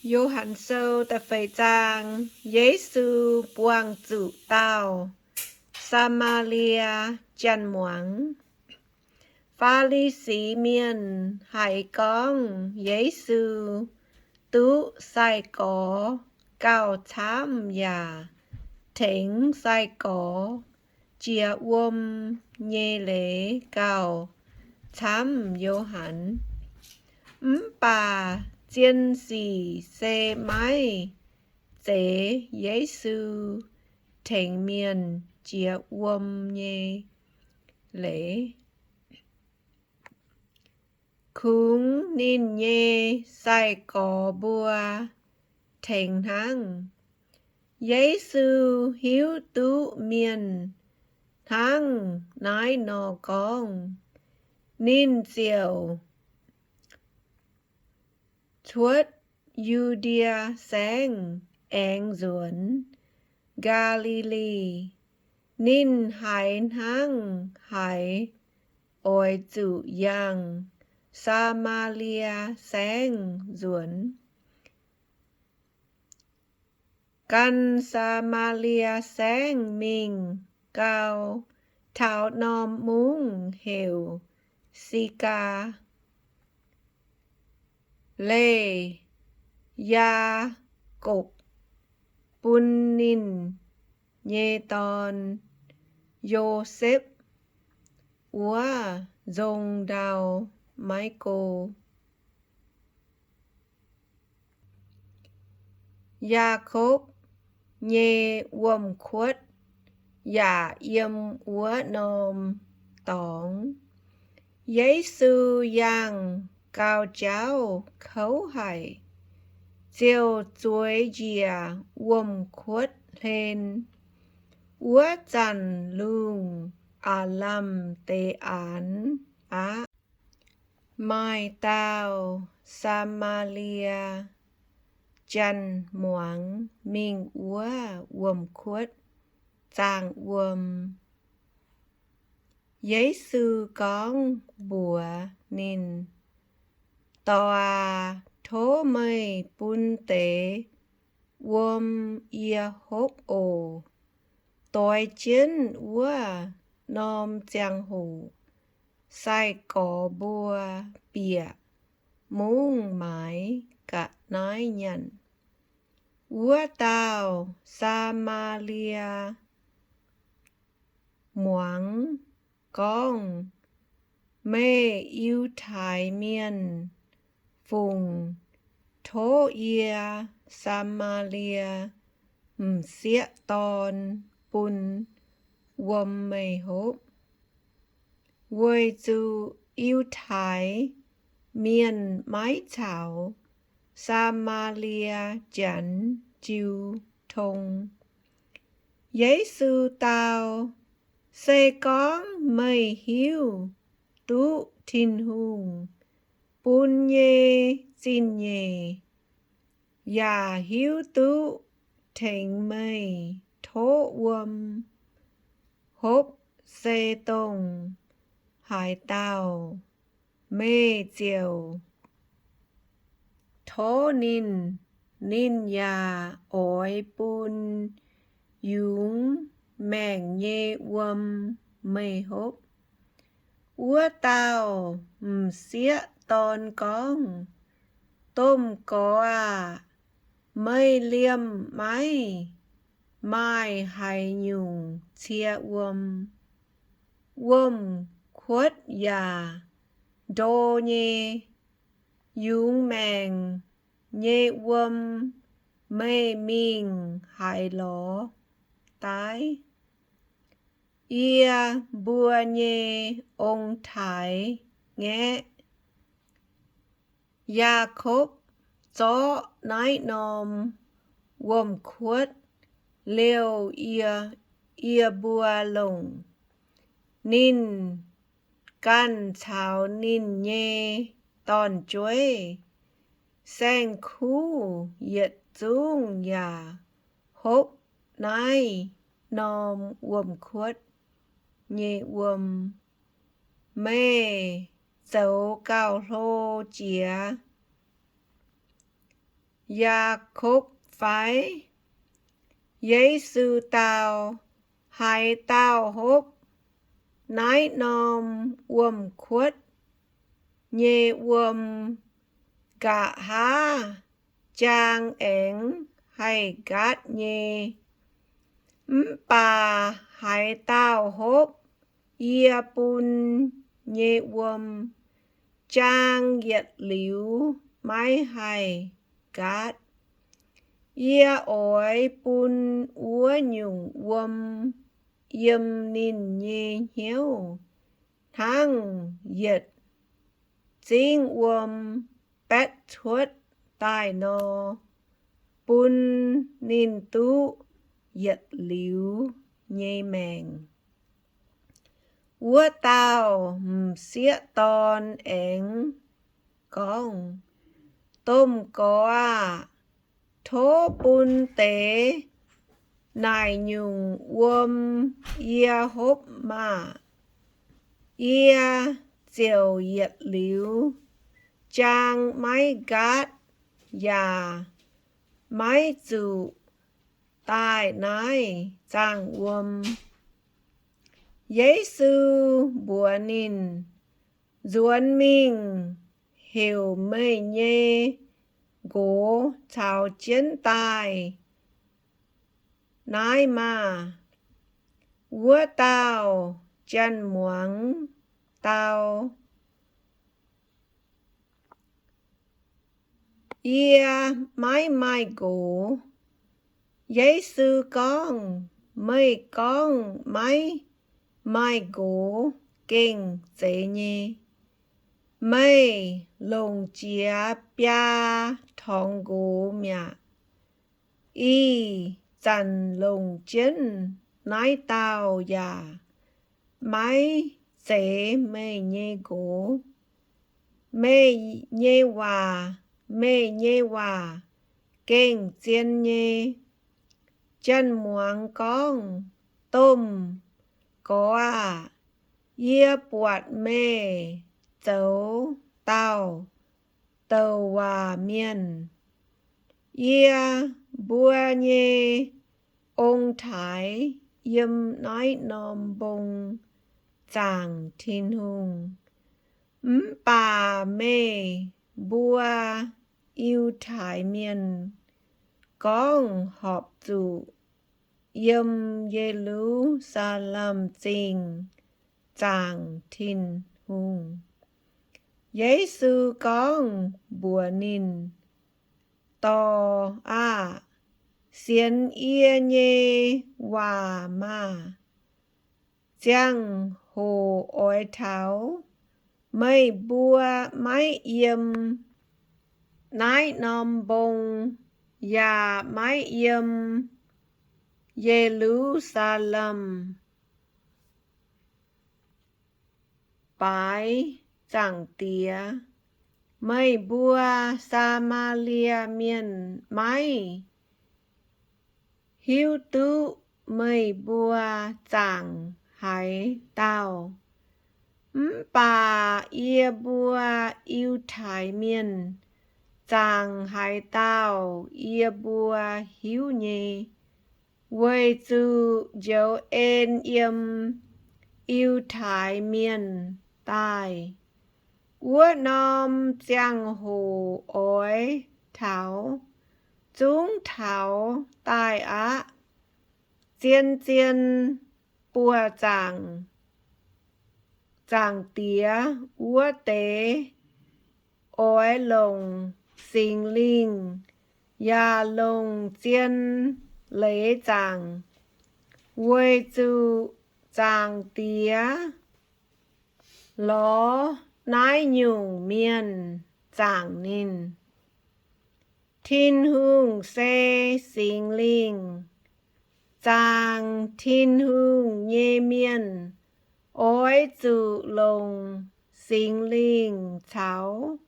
Yo^han Sou da'feix zaang. Yesu buangh zuqc dauh Saa^maa^lie Janx-muangz. Faa^li^si Mienh haiz gorngv Yesu duqv sai-gorx gauh camv yaac tengx sai-gorx jiex wuom nyei leiz gauh camv Yo^han. Mv baac zien sic se maiv zeiz Yesu tengx mienh jiex wuom nyei leiz. Kungx ninh nyei sai-gorx mbuo tengx hnangv. Yesu hiuv duqv mienh hnangv naaiv nor gorngv, ninh ziouc cuotv Yu^ndie Saengv aengx nzuonx Gaa^li^li. Ninh haiz hnangv haaix oix zuqc yangh Saa^maa^lie Saengv nzuonx. Gan Saa^maa^lie Saengv mingh gau, taux norm mungv heuc Sigaa, leih Yaakopv bun ninh nyei dorn, Yosepv, wuov nzong ndau maiv go. Yaakopv nyei wuom-kuotv yaac yiem wuov norm dorngx. Yesu yangh gau jauv kouv haic, ziouc zueiz njiec wuom-kuotv hlen. Wuov zanc lungh aav lamh deix aanx aqv. Maaih dauh Saa^maa^lie Janx-muangz mingh wuov wuom-kuotv zaangh wuom. Yesu gorngv mbuox ninh, Dorc aac, tov meih bun deix wuom yie hopv oc. Doix jienv wuov norm ziangh hoc, sai-gorx mbuo bieqc mungv maaiz ga'naaiv nyanc. Wuov dauh Saa^maa^lie muangx gorngv, Meih Yiutai Mienh fungc tov yie Saa^maa^lie m'sieqv dorn bun wuom meih hopv? Weic zuqc Yiutai Mienh maiv caux Saa^maa^lie Janx jiu tong. Yesu dau, Se gorngv meih hiuv duqv Tin-Hungh bun nyei zingh nyeic, yaac hiuv duqv tengx meih tov wuom hopv se dongh haaix dauh, meih ziouc tov ninh, ninh yaac oix bun yungz maengc nyei wuom meih hopv. Wuov dauh m'sieqv dorn gorngv, Domh Gorx aac, meih liemh maiv maaih haaix nyungc cie wuom. Wuom-kuotv yaac ndo nyei. Yungz maengc nyei wuom meih mingh haaix lorz daaih? Yie mbuo nyei ong-taaix-ngaeqv Yaakopv zorqv naaiv norm wuom-kuotv liouh yie mbuo longc. Ninh ganh caux ninh nyei dorn-jueiv, saeng-kuv yietc zungv yaac hopv naaiv norm wuom-kuotv nyei wuom. Meih zoux gauh hlo jiex. Yaakopv fai? Yesu dau, Haaix dauh hopv naaiv norm wuom-kuotv nyei wuom, nqa'haav jaang aengx haih nqaatv nyei. Mv baac haaix dauh hopv yie bun nyei wuom, jaang yietc liuz maiv haih nqaatv. Yie oix bun wuov nyungc wuom yiem ninh nyei hnyouv hnangv yietc zingv wuom baetv cuotv daaih nor, bun ninh duqv yietc liuz nyei maengc. Wuov dauh m'sieqv dorn aengx gorngv, Domh Gorx aah! Tov bun deix naaic nyungc wuom yie hopv maah! Yie ziouc yietc liuz jaang maiv nqaatv yaac maiv zuqc daaih naaiv zaangh wuom. Yesu mbuox ninh, Nzuonx mingh heuc meih nyei nqox caux jienv daaih naaiv maah! Wuov dauh janx-muangz dau, Yie maiv maaih nqox. Yesu gorngv, Meih gorngv maiv maaih nqox gengh zeiz nyei. Meih longc jiex biaa torngx nqox mi'aqv. Ih zanc longc jienv naaiv dauh yaac maiv zeiz meih nyei nqox. Meih nyei waac, meih nyei waac gengh zien nyei. Janx-muangz gorngv, Domh Gorx aah! Yie buatc meih zoux dauh douc waac mienh. Yie mbuo nyei ong-taaix yiem naaiv norm mbong zaangc Tin-Hungh. Mv baac meih mbuo Yiutai Mienh gorngv horpc zuqc yiem Ye^lu^saa^lem Zingh zaangc Tin-Hungh. Yesu gorngv mbuox ninh, Dorc aah! Sienx yie nyei waac maah! Ziangh hoc oix taux, meih mbuo maiv yiem naaiv norm mbong yaac maiv yiem Ye^lu^saa^lem baaix Zaangc Diex. Meih mbuo Saa^maa^lie Mienh maiv hiuv duqv meih mbuo zaangc haaix dauh. Mv baac yie mbuo Yiutai Mienh zaangc haaix dauh yie mbuo hiuv nyei, weic zuqc njoux en yiem Yiutai Mienh daaih. Wuov norm ziangh hoc oix taux, zungv taux daaih aqv. Zien-zien buoz-zaangc, Zaangc Diex wuov deix oix longc Singx Lingh yaac longc zien leiz zaangc, weic zuqc Zaangc Diex lorz naaiv nyungc mienh zaangc ninh. Tin-Hungh se Singx Lingh. Zaangc Tin-Hungh nyei mienh oix zuqc longc Singx Lingh caux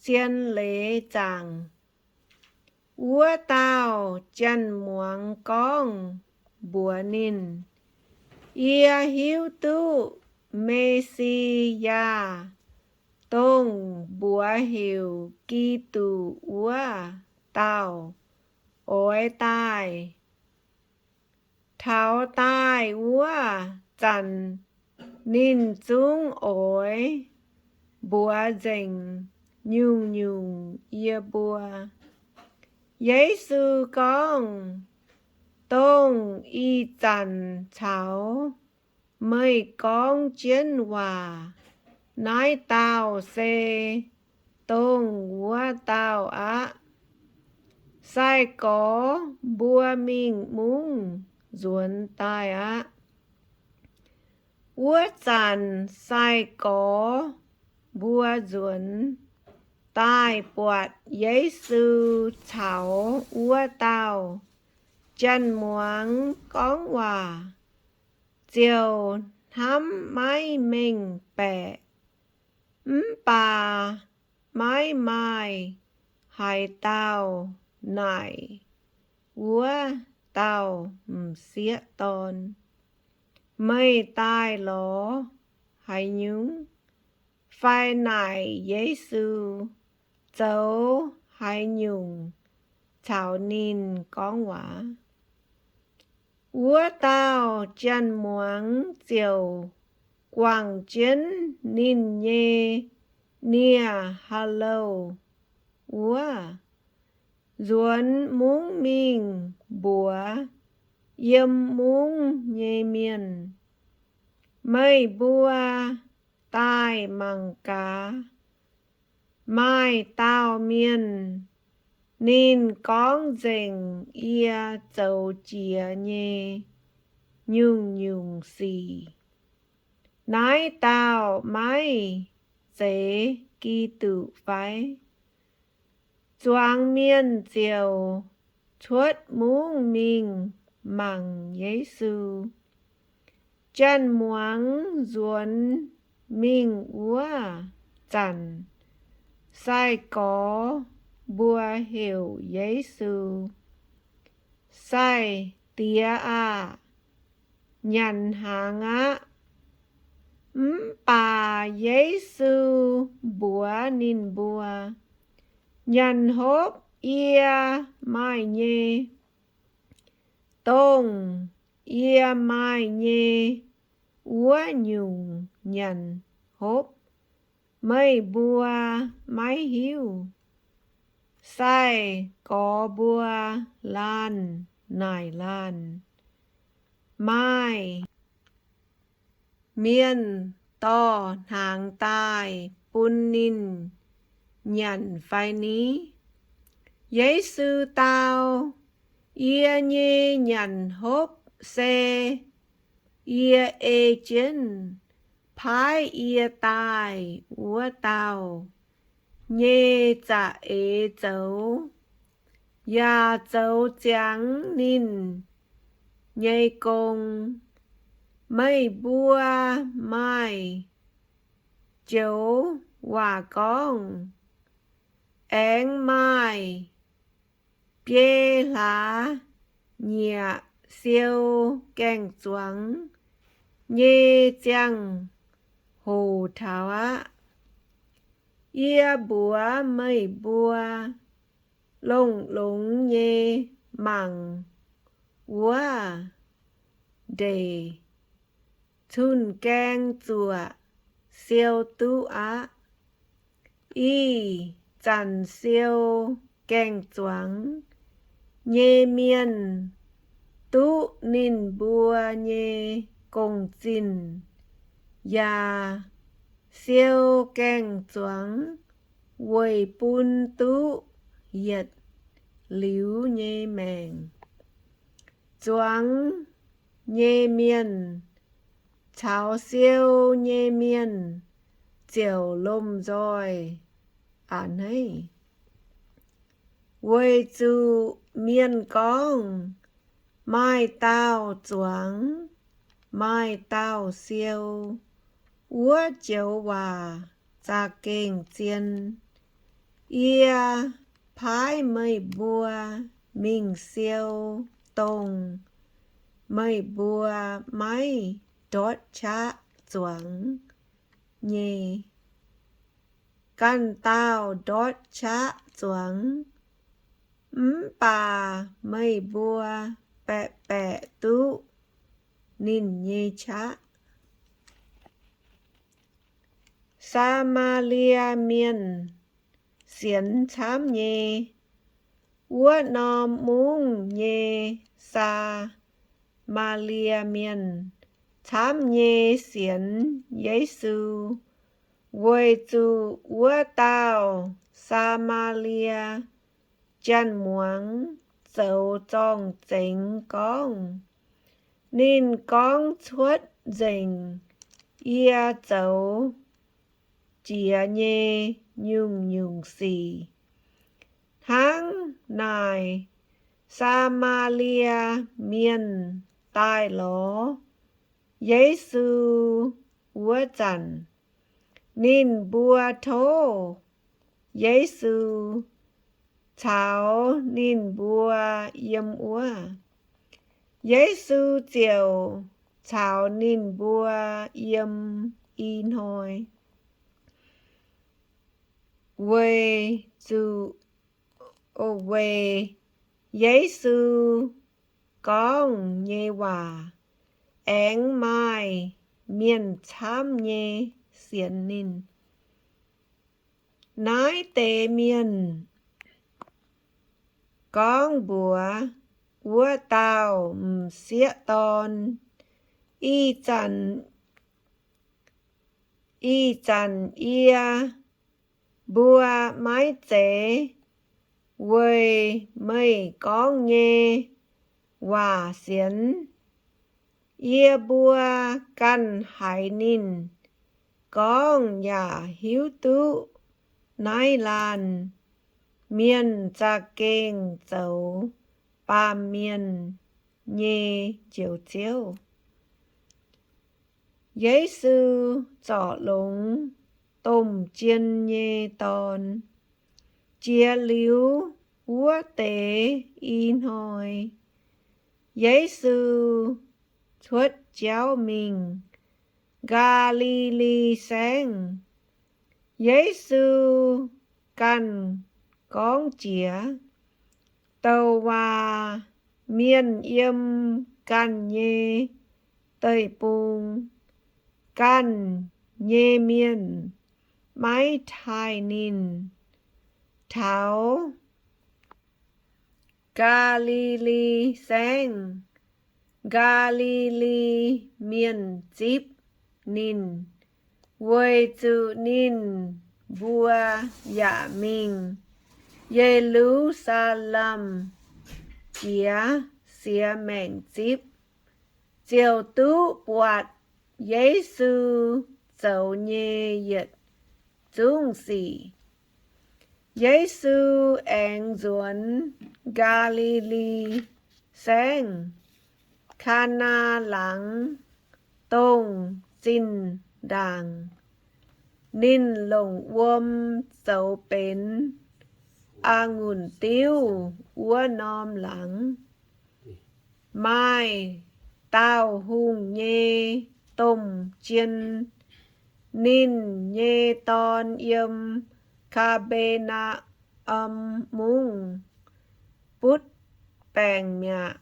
zien leiz zaangc. Wuov dauh janx-muangz gorngv mbuox ninh, Yie hiuv duqv Me^si^yaa, dongh mbuox heuc Giduc wuov, dauh oix daaih. Taux daaih wuov zanc ninh zungv oix mbuox nzengc nyungc-nyungc yie mbuo. Yesu gorngv, Dongh ih zanc caux meih gorngv jienv waac naaiv dauh se dongh wuov dauh aqv. Sai-gorx mbuo mingh mungv nzuonx daaih aqv. Wuov zanc sai-gorx mbuo nzuonx daaih buatc Yesu caux wuov dauh janx-muangz gorngv waac, ziouc hnamv maiv mengh baeqc. Mv baac maiv maaih haaix dauh naaic wuov dauh m'sieqv dorn, Meih daaih lorz haaix nyungc? Fai naaic Yesu zoux haaix nyungc caux ninh gorngv waac. Wuov dauh janx-muangz ziouc guangc jienv ninh nyei nie-haalouh wuov, nzuonx mungv mingh mbuox yiem mungv nyei mienh, Meih mbuo daaih mangc gaax, maaih dauh mienh, ninh gorngv nzengc yie zoux jiex nyei nyungc-nyungc sic. Naaiv dauh maiv zeiz Giduc fai? Zuangx mienh ziouc cuotv mungv mingh mangc Yesu. Janx-muangz nzuonx mingh wuov zanc, sai-gorx mbuo heuc Yesu, Sai-Diex aah! Nyanc hnaangx aqv. Mv baac Yesu mbuox ninh mbuo, Nyanc hopv yie maaih nyei. Dongh yie maaih nyei wuov nyungc nyanc hopv meih mbuo maiv hiuv. Sai-gorx mbuo laanh naaic laanh, Maaih mienh dorh hnaangx daaih bun ninh nyanc fai ni? Yesu dau, Yie nyei nyanc hopv se yie ei jienv paaiv yie daaih wuov dauh nyei za'eix zoux, yaac zoux ziangx ninh nyei gong. Meih mbuo maaih joux waac gorngv, Aengx maaih biei hlaax nyieqc siou gaeng-zuangx nyei ziangh hoc taux aqv. Yie mbuox meih mbuo, longx-longx nyei mangc wuov ndeic cun-gaeng zuoqc siou duqv aqv. Ih zanc siou gaeng-zuangx nyei mienh duqv ninh mbuo nyei gong-zinh, yaac siou gaeng-zuangx weic bun duqv yietc liuz nyei maengc. Zuangx nyei mienh caux siou nyei mienh ziouc lomh nzoih a'hneiv, weic zuqc mienh gorngv, Maaih dauh zuangx, maaih dauh siou. Wuov joux waac za'gengh zien. Yie paaiv meih mbuo mingh siou dongh meih mbuo maiv ndortv qaqv zuangx nyei. Ganh dauh ndortv qaqv zuangx, mv baac meih mbuo baeqc baeqc duqv ninh nyei qaqv. Saa^maa^lie Mienh sienx camv nyei. Wuov norm mungv nyei Saa^maa^lie Mienh camv nyei sienx Yesu, weic zuqc wuov dauh Saa^maa^lie janx-muangz zoux zorng-zengx gorngv. Ninh gorngv cuotv nzengc yie zoux jiex nyei nyungc-nyungc sic. Hnangv naaic, Saa^maa^lie Mienh daaih lorz Yesu wuov zanc, ninh mbuo tov Yesu caux ninh mbuo yiem wuov. Yesu ziouc caux ninh mbuo yiem i hnoi, weic zuqc, weic Yesu gorngv nyei waac aengx maaih mienh camv nyei sienx ninh. Naaiv deix mienh gorngv mbuox wuov dauh m'sieqv dorn, Ih zanc, ih zanc yie mbuo maiv zeiz weic meih gorngv nyei waac sienx. Yie mbuo ganh haiz ninh gorngv yaac hiuv duqv naaiv laanh mienh za'gengh zoux baamh mienh nyei Njoux Ziouv. Yesu zorc longx domh jien nyei dorn. Jiex liuz wuov deix i hnoi, Yesu cuotv jauv mingh Gaa^li^li Saengv. Yesu ganh gorngv jiex, douc waac mienh yiem ganh nyei deic-bung, ganh nyei mienh maiv taaih ninh. Taux Gaa^li^li Saengv, Gaa^li^li Mienh zipv ninh, weic zuqc ninh mbuo yaac mingh Ye^lu^saa^lem jiex siex maengc zipv, ziouc duqv buatc Yesu zoux nyei yietc zungv sic. Yesu aengx nzuonx Gaa^li^li Saengv, Kaanaa Laangz, dongh zinh ndaangc ninh longc wuom zoux benx a'ngunc diuv wuov norm laangz. Maaih dauh hungh nyei domh jien, ninh nyei dorn yiem Kaa^be^naa^om Mungv butv baengc mi'aqv.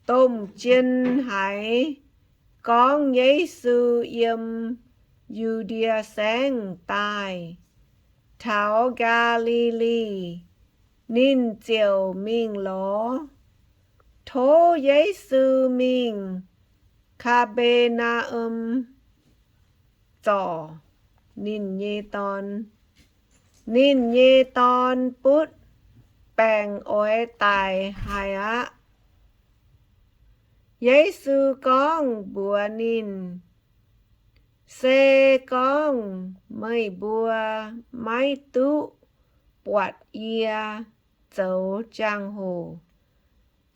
Domh jien haiz gorngv Yesu yiem Yu^ndie Saengv daaih taux Gaa^li^li, ninh ziouc mingh lorz, tov Yesu mingh Kaa^be^naa^om zorc ninh nyei dorn. Ninh nyei dorn butv baengc oix daic haic aqv. Yesu gorngv mbuox ninh, Se gorngv meih mbuo maiv duqv buatc yie zoux jangx-hoc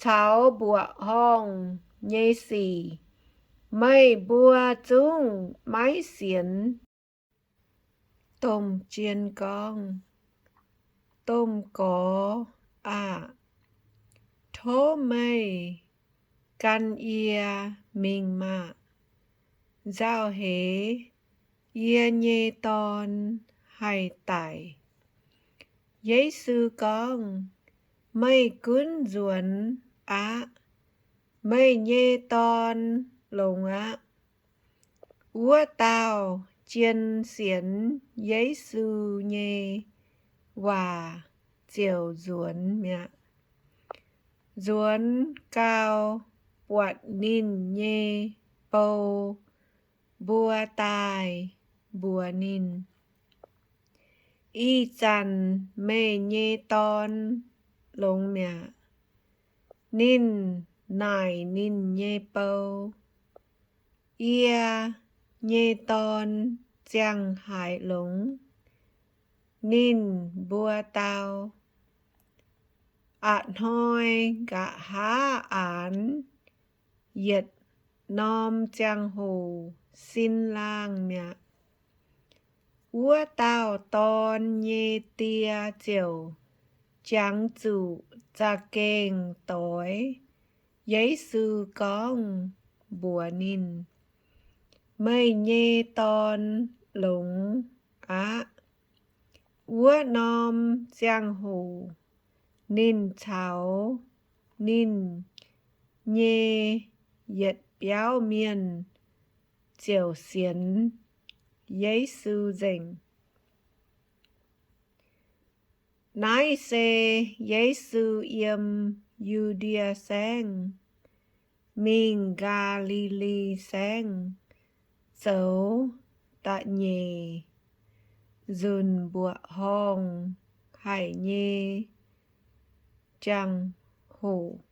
caux mbuoqc horngh nyei sic, meih mbuo zungv maiv sienx. Domh jien gorngv, Domh Gorx aah! Tov meih gan yie mingh maah! Nzauh heix yie nyei dorn haih daic. Yesu gorngv, Meih gunv nzuonx aqv. Meih nyei dorn longx aqv. Wuov dauh jien sienx Yesu nyei waac ziouc nzuonx mi'aqv. Nzuonx gau, buatc ninh nyei bou, mbuo daaih mbuox ninh, Ih zanc meih nyei dorn longx mi'aqv. Ninh naaic ninh nyei bou, Yie nyei dorn ziangh haaix longx? Ninh mbuo dau, A'hnoi nqa'haav aanx yietc norm ziangh hoc sin laangh mi'aqv. Wuov dauh dorn nyei die ziouc jangx zuqc za'gengh doix Yesu gorngv mbuox ninh, Meih nyei dorn longx aqv. Wuov norm ziangh hoc ninh caux ninh nyei yietc biauv mienh ziouc sienx Yesu nzengc. Naaiv se Yesu yiem Yu^ndie Saengv mingh Gaa^li^li Saengv zoux da'nyeic nzunc mbuoqc horngh haic nyei ziangh hoc.